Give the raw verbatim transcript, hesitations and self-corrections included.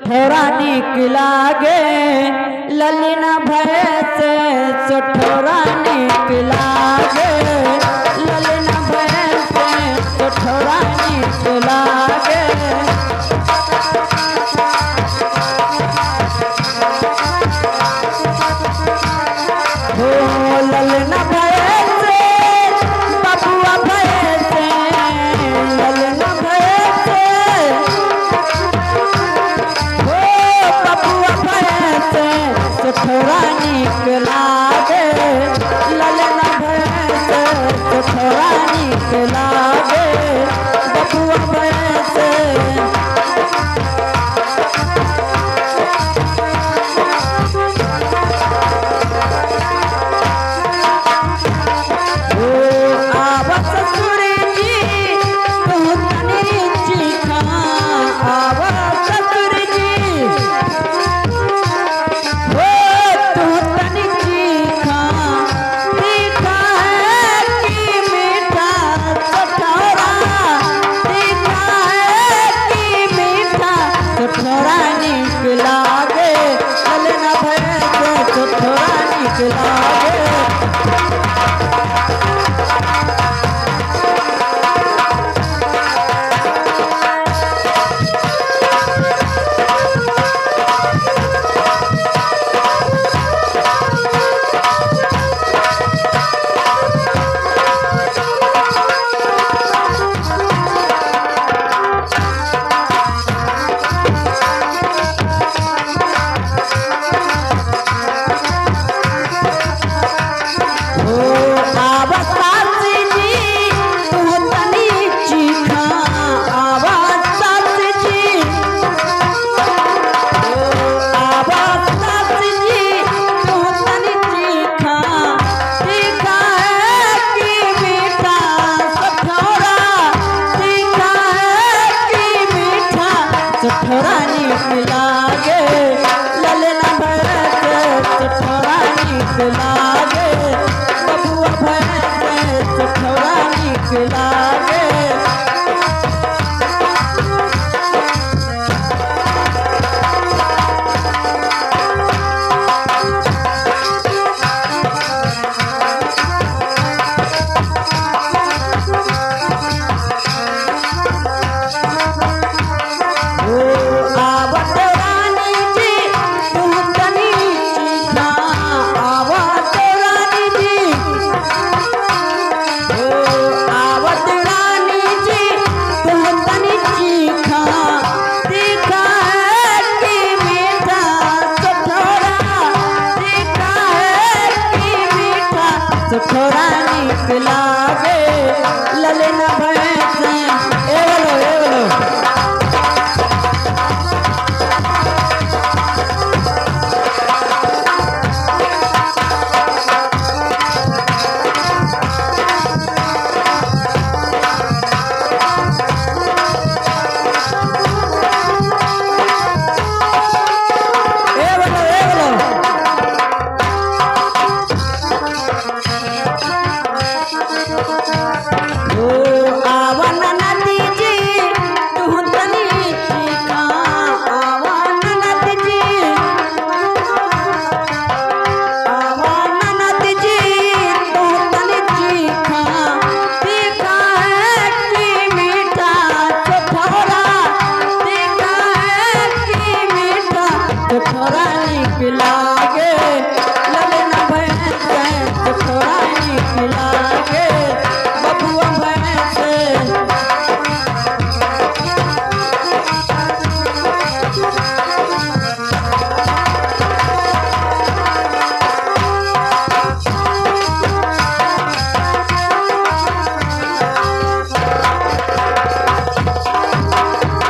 सोठौरा नीक लागे, ललना भैंस, सोठौरा नीक लागे, ललना भैंस, सोठौरा नीक लागे। हो ललना भैंस, बबुआ भैंस, ललना भैंस, हो बबुआ भैंस, सोठौरा नीक लागे, ललना भैंस, सोठौरा नीक लागे, बबुआ भैंस। ओ आवा ससुर जी, तू तनी चिखा, आवा ससुर जी, ओ तू तनी चिखा, तीखा है कि मीठा, सोठौरा, तीखा है कि मीठा, सोठौरा नीक लागे, ललना भैंस, सोठौरा नीक लागे। ओ आवा सास जी, तू तनी चिखा, आवा सास जी। ओ आवा सास जी, तू तनी चिखा, तीखा है कि मीठा, सोठौरा, तीखा है कि मीठा, सोठौरा नीक लागे, ललना भैंस, सोठौरा नीक लागे।